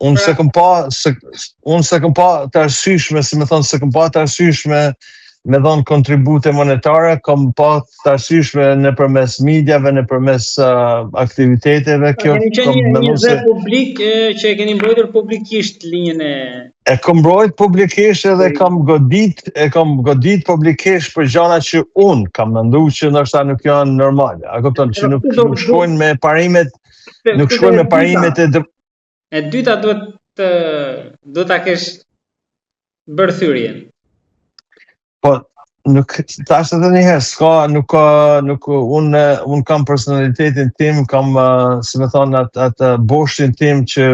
Unë s'e kom pa, se, unë s'e kom pa të arsyeshme, si me thonë, s'e kom pa të arsyeshme me dhonë kontribute monetare, kom pa të arsyeshme nëpërmes mediave, nëpërmes uh, aktiviteteve, pra, kjo keni qenë një, një zë publik e, që e keni mbrojtur publikisht linjën e E kom mbrojt publikisht edhe kam godit, e kam godit publikisht për gjana që unë kam mendu që ndoshta nuk janë normale. A kupton që nuk nuk shkojnë me parimet, nuk shkojnë me parimet e E dyta duhet të duhet ta kesh bërë thyrjen. Po nuk tash edhe një herë s'ka nuk ka nuk unë un kam personalitetin tim, kam si me thonë atë atë boshtin tim që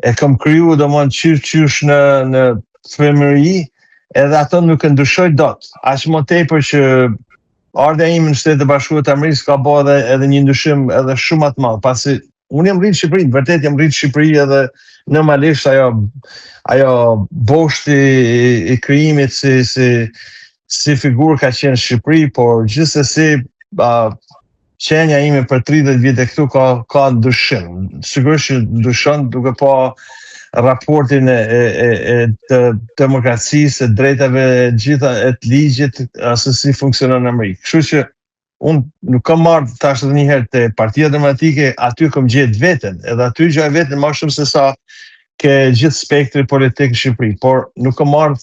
e kam kriju domthon qysh qysh në në fëmijëri, edhe ato nuk e ndryshoj dot. Aq më tepër që ardhja ime në Shtetet e Bashkuara të Amerikës ka bërë edhe edhe një ndryshim edhe shumë më të madh, pasi unë jam rritë në Shqipëri, vërtet jam rritë në Shqipëri edhe normalisht ajo ajo boshti i, i krijimit si si si figurë ka qenë në Shqipëri, por gjithsesi uh, qenia ime për 30 vite këtu ka ka ndryshim. Sigurisht që ndryshon duke pa raportin e, e, e, e të demokracisë, e drejtave e gjitha e të ligjit, se si funksionon në Amerikë. Kështu që unë nuk kam marrë tash edhe një herë te Partia Demokratike, aty kam gjetë veten, edhe aty gjej veten më shumë se sa ke gjithë spektri politik në Shqipëri, por nuk kam marrë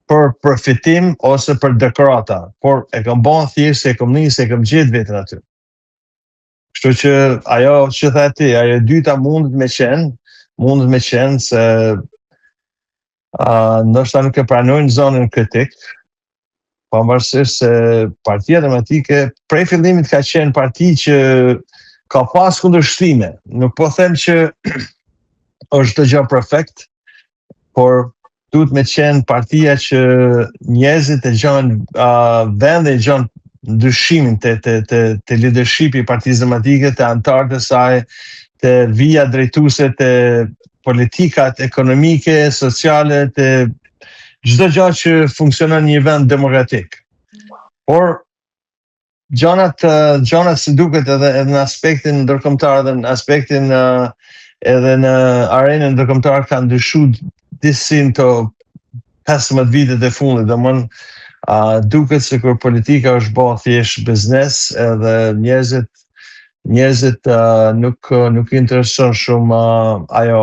për përfitim ose për dekorata, por e kam bën thjesht se e kam nisë, e kam gjetë veten aty. Kështu që ajo që the ti, ajo e dyta mundet me qenë, mundet me qenë se uh, ndoshta nuk e pranojnë zonin kritik, pavarësisht se Partia Demokratike prej fillimit ka qenë parti që ka pas kundërshtime. Nuk po them që është çdo gjë perfekt, por duhet me qenë partia që njerëzit e gjanë uh, vendin e gjanë ndryshimin te, te, te, te leadershipi i Partisë Demokratike, te anëtarët e saj, te vija drejtuese, te politikat ekonomike, sociale, te çdo gjë që funksionon në një vend demokratik. Por gjanat gjanat si duket edhe edhe në aspektin ndërkombëtar edhe në aspektin edhe në arenën ndërkombëtare kanë ndryshu disi në këto 15 vitet e fundit, domthon uh, duket sikur politika është bë thjesht biznes edhe njerëzit njerëzit uh, nuk nuk i intereson shumë uh, ajo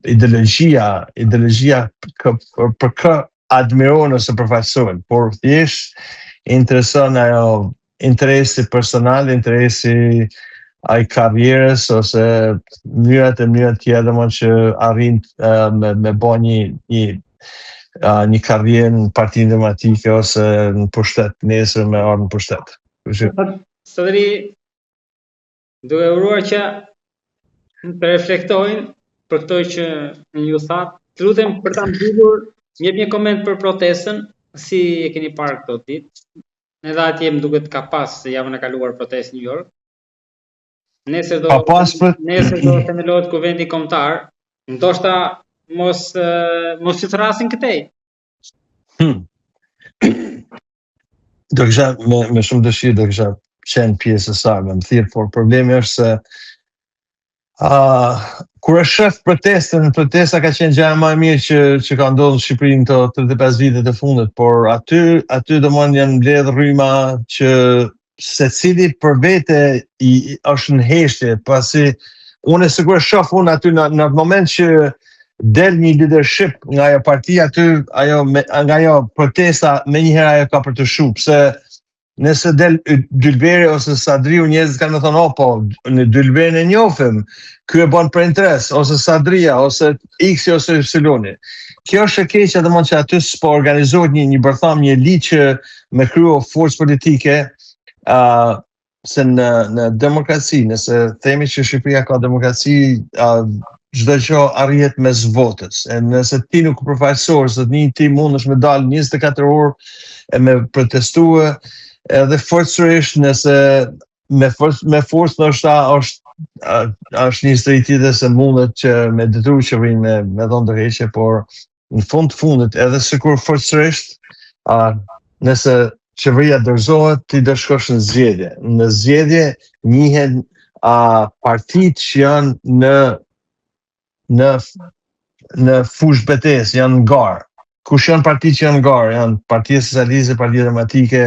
ideologjia, ideologjia kë, për, për kë admirohen ose përfaqësojnë, por thjesht intereson ajo interesi personal, interesi ai karrierës ose mënyrat e mënyrat tjera domethënë që arrin uh, me me bë një një uh, një karrierë në Partinë Demokratike ose në pushtet nesër me ardhë në pushtet. Kështu që Sadri Duke uruar që të reflektojnë për këto që ju thatë. Të lutem për ta mbyllur, më jep një koment për protestën, si e keni parë këto ditë. Edhe atje më duket ka pas javën e kaluar protestë në New York. Nesër do ka pas për... nesër do themelohet Kuvendi Kombëtar. Ndoshta mos mos ju thërrasin këtej. Hmm. Do kisha me, me shumë dëshirë do kisha qenë pjesë e saj, me më thirr, por problemi është se uh, kur e shef protestën, protesta ka qenë gjëja më e mirë që që ka ndodhur në Shqipëri në këto 35 vitet e fundit, por aty aty domethënë janë mbledh rryma që secili për vete i është në heshtje, pasi unë sikur e shoh unë aty në në atë moment që del një leadership nga ajo parti aty, ajo me, nga ajo protesta menjëherë ajo ka për të shu, pse nëse del Dylberi ose Sadriu njerëzit kanë me thonë, oh, po, ne Dylberin e njofim, ky e bën për interes, ose Sadria, ose X ose Y. Kjo është e keqja domethënë që aty s'po organizohet një një bërthamë, një elitë që me kriju forcë politike, uh, se në në demokraci, nëse themi që Shqipëria ka demokraci, uh, çdo gjë arrihet mes votës. E nëse ti nuk përfaqësohesh, se një ti mundesh me dalë 24 orë e me protestue, edhe forcërisht nëse me forcë me forcë ndoshta është është një histori tjetër se mundet që me detyru qeverinë me me dhënë dorëheqje, por në fund të fundit edhe sikur forcërisht a nëse qeveria dorëzohet, ti do shkosh në zgjedhje. Në zgjedhje njihen a partitë që janë në në në fushë betejës, janë në garë. Kush janë partitë që janë në garë? Janë Partia Socialiste, Partia Demokratike,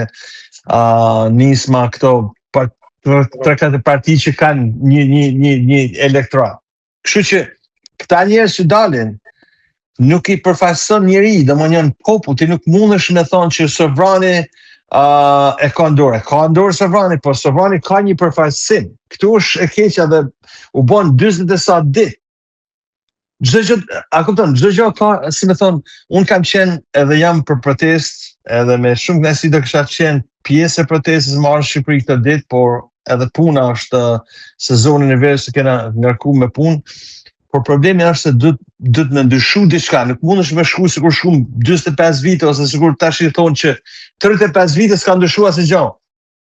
uh, Nisma, këto par, tre katër parti që kanë një një një një elektorat. Kështu që këta njerëz që dalin nuk i përfaqëson njeri, domethënë janë popull, ti nuk mundesh me thonë që sovrani uh, e ka në dorë, e ka në dorë sovrani, po sovrani ka një përfaqësim. Këtu është e keqja dhe u bon 40 e sa ditë. Çdo gjë, a kupton, çdo gjë ka, si me thonë, unë kam qenë edhe jam për protestë, edhe me shumë kënaqësi do kisha qenë pjesë e protestës me ardhë në Shqipëri këtë ditë, por edhe puna është sezonin e verës që kena ngarku me punë, por problemi është se duhet duhet me ndryshu diçka, nuk mundesh me shku sikur shkum 45 vite ose sikur tash i thonë që 35 vite s'ka ndryshuar asnjë gjë.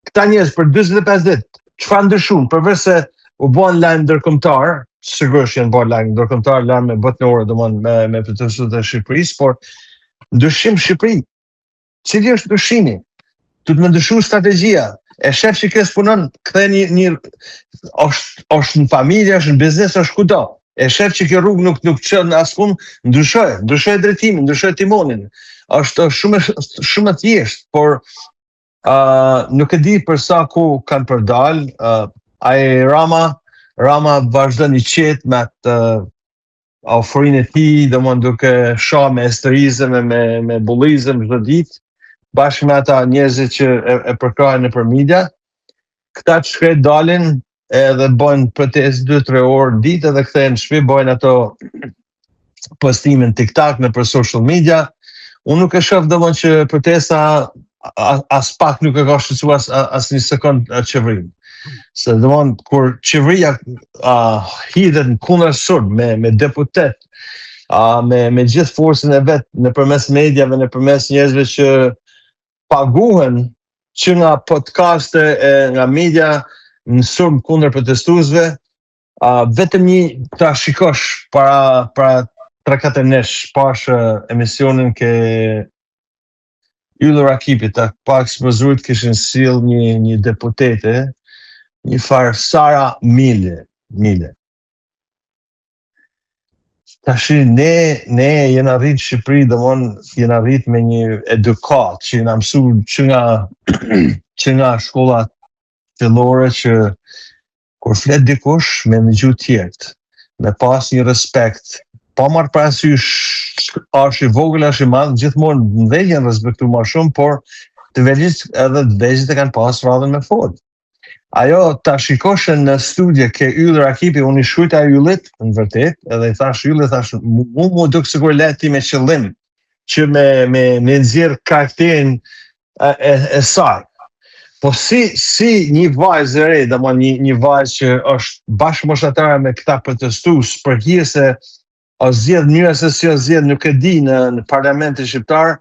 Këta njerëz për 45 ditë, çfarë ndryshun? Përveç se u bën lajm ndërkombëtar, sigurisht janë bërë lajm ndërkombëtar, lajme botërore, domthon me me protestuesit e Shqipërisë, por ndryshim Shqipëri. Cili është ndryshimi? Duhet me ndryshu strategjia. E shef që kjo s'punon, kthe një një është është në familje, është në biznes, është kudo. E shef që kjo rrugë nuk nuk çon askund, ndryshoj, ndryshoj drejtimin, ndryshoj timonin. Është shumë shumë e thjeshtë, por uh, nuk e di për sa ku kanë për dal, uh, ai Rama, Rama vazhdon i qetë me atë uh, euforinë e tij, domthon duke sha me esterizëm e me me bullizëm çdo ditë, bashkë me ata njerëzit që e, e përkrahin nëpër media. Këta të shkret dalin edhe bëjnë protestë 2-3 orë në ditë edhe kthehen në shtëpi, bëjnë ato postime në TikTok nëpër social media. Unë nuk e shoh domthon që protesta as pak nuk e ka shqetësuar as, as një sekond qeverinë. Se domthon kur qeveria uh, hidhet në kundërsulm me me deputet, uh, me me gjithë forcën e vet nëpërmes mediave, nëpërmes njerëzve që paguhen që nga podcaste e nga media në sulm kundër protestuesve, uh, vetëm një ta shikosh para para 3-4 nesh pash emisionin ke Ylli Rakipi, ta pak ekspozurit kishin sill një, një deputete, një farë Sara Mile, Mile. Tashi ne, ne jena rrit në Shqipëri, domthon jena rrit me një edukatë që jena mësu që nga, që nga shkolla fillore që Kur flet dikush me ndëgju tjerët, me pas një respekt, pa marrë parasysh a është i vogël, a është i madh, gjithmonë të mëdhenjtë janë respektu ma shumë, por të vegjlit edhe të vegjlit e kanë pas radhën me fol. Ajo ta shikosh në studio ke Ylli Rakipi, unë i shkrujta Yllit, në vërtet, edhe i thash Yllit, thash, mu mu duk sikur le ti me qëllim, që me, me, me nxjerr karakterin e, e, e saj. Po si si një vajzë e re, domthon një një vajzë që është bashkëmoshatare me këta protestues për hir se o zgjedh mënyra se si o zgjedh nuk e di në në parlamentin shqiptar,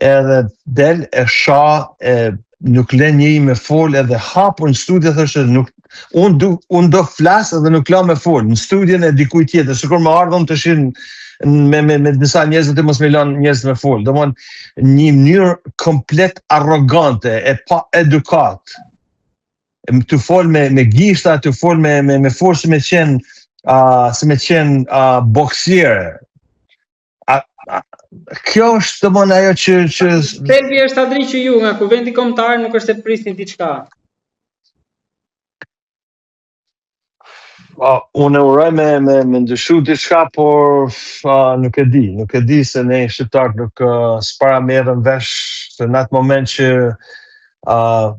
edhe del e sha e nuk lën njeri me fol edhe hapur në studio thoshte nuk unë du unë do flas edhe nuk la me fol në studion e dikujt tjetër sikur me ardhur të shin me me me disa njerëz të mos me lën njerëz me fol domthon një mënyrë komplet arrogante e pa edukat të fol me me gishta të fol me me me forcë si me qen uh, si me qen uh, boksiere A, a, kjo është domthon ajo që që Thelbi është Adri që ju nga Kuvendi Kombëtar nuk është se prisni diçka. Po, unë e uroj me me me ndryshu diçka, por a, nuk e di, nuk e di se ne shqiptarët nuk uh, s'para merrem vesh se në atë moment që uh,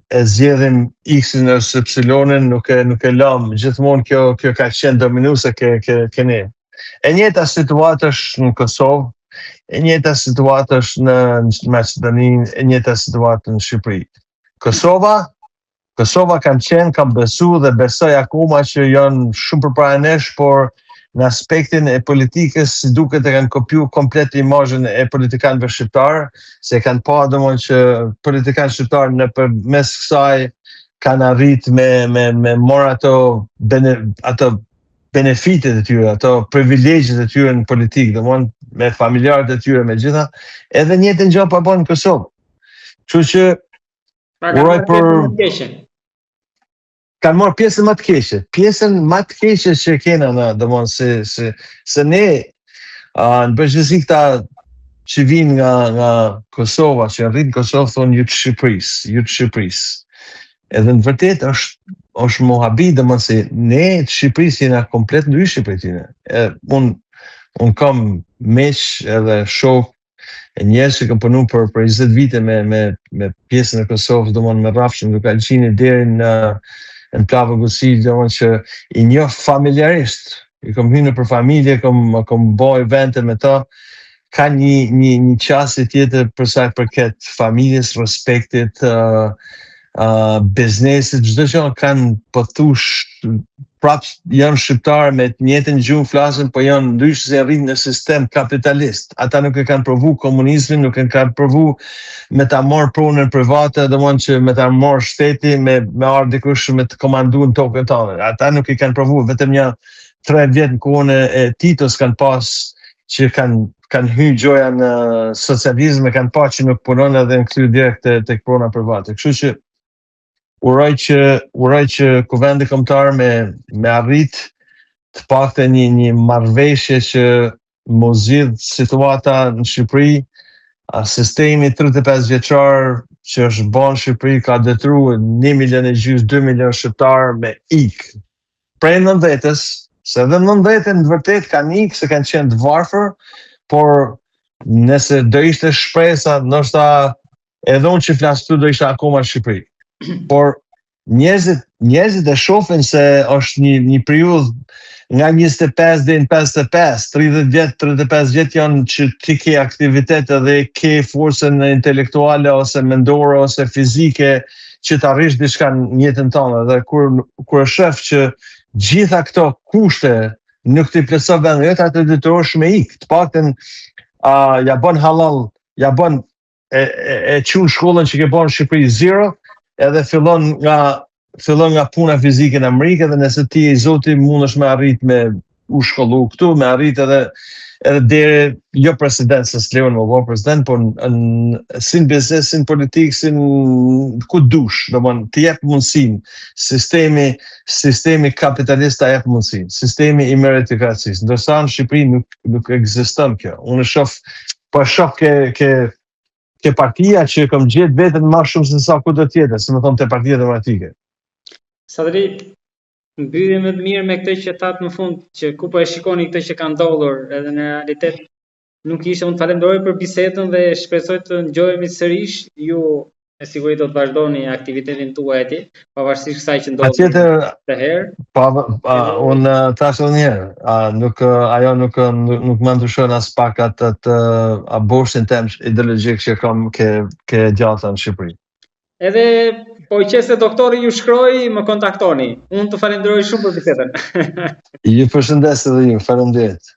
e zgjedhim X-in ose Y-in, nuk e nuk e lam. Gjithmonë kjo kjo ka qenë dominuese ke ke ke ne. E njëjta situatë është në Kosovë, e njëjta situatë është në, në Maqedoni, e njëjta situatë në Shqipëri. Kosova, Kosova kam qenë, kam besu dhe besoj akoma që janë shumë përpara nesh, por në aspektin e politikës si duket e kanë kopju komplet imazhin e politikanëve shqiptar, se kanë pa domthon që politikanë shqiptar nëpërmes kësaj kanë arrit me me me marr ato bene, ato benefitet e tyre, ato privilegjet e tyre në politikë, domthon me familjarët e tyre me gjitha, edhe njëjtën gjë po bën në Kosovë. Kështu që pra, uroj për. Kanë marrë pjesën më të keqe, pjesën më të keqe që kena në, domthon se se se ne a, në përgjithësi këta që vinë nga nga Kosova, që janë rritë në Kosovë, thonë ju të Shqipërisë, ju të Shqipërisë. Edhe në vërtet është është muhabi, domthon se ne të Shqipërisë jena komplet ndryshe prej tyre. E, un un kam miq edhe shok e njerëz që kanë punu për për 20 vite me me me pjesën e Kosovës, domthon me rrafshin Dukagjini deri në në Plavë Guci, domthon që i njoh familjarisht. I kam hyrë nëpër familje, kam kam bo evente me ta, ka një një një qasje tjetër për sa i përket familjes, respektit, uh, uh, biznesit, çdo gjë kanë po thush prap janë shqiptarë me të njëjtën gjuhë flasin, po janë ndryshe se rrinë në sistem kapitalist. Ata nuk e kanë provu komunizmin, nuk e kanë provu me ta marrë pronën private, domthon që me ta marrë shteti, me me ardhë dikush me të komandu në tokën tënde. Ata nuk e kanë provu, vetëm një tre vjet në kohën e, e Titos kanë pas që kanë kanë hy gjoja në socializëm e kanë pa që nuk punon edhe në kthy direkt te, tek prona private. Kështu që uroj që uroj që Kuvendi Kombëtar me me arrit të paktën një një marrëveshje që mu zgjidh situata në Shqipëri, a sistemi 35 vjeçar që është bën në Shqipëri ka detyruar 1 milion e gjysë, 2 milion shqiptar me ik. Prej 90-ës, se edhe në 90-ën në vërtet kanë ik se kanë qenë të varfër, por nëse do ishte shpresa, ndoshta edhe unë që flas këtu do isha akoma në Shqipëri. Por njerëzit njerëzit e shohin se është një një periudhë nga 25 deri në 55, 30 vjet, 35 vjet janë që ti ke aktivitet edhe ke forcën intelektuale ose mendore ose fizike që të arrish diçka në jetën tënde dhe kur kur e shef që gjitha këto kushte nuk t'i plotëson vendi jot, atë detyrohesh me ik. Të paktën a ja bën halal, ja bën e, e, e qun shkollën që ke bërë në Shqipëri zero, edhe fillon nga fillon nga puna fizike në Amerikë dhe nëse ti i zoti mundesh me arrit me u shkollu këtu, me arrit edhe edhe deri jo president se s'lejon me u president, por në, në, si në biznes, si në politikë, si në ku dush, domthon të jep mundësinë. Sistemi sistemi kapitalist ta jep mundësinë, sistemi i meritokracisë. Ndërsa në Shqipëri nuk nuk ekziston kjo. Unë shoh po e shoh ke ke ke partia që kam gjetë veten më shumë se sa kudo tjetër, si më thonë te Partia Demokratike. Sadri, mbyllim më mirë me këtë që thatë në fund, që ku po e shikoni këtë që ka ndodhur edhe në realitet nuk ishte. Unë të falenderoj për bisedën dhe shpresoj të dëgjohemi sërish. Ju me siguri do të vazhdoni aktivitetin tuaj atje, pavarësisht kësaj që ndodhi Patjetër, këtë herë. Pa, pa unë tash edhe një herë, a, nuk ajo nuk nuk, nuk më ndryshon as pak atë atë a boshtin tem ideologjik që kam ke ke djatha në Shqipëri. Edhe po qe se doktori ju shkroi, më kontaktoni. Unë të falenderoj shumë për bisedën. Ju përshëndes edhe ju, faleminderit.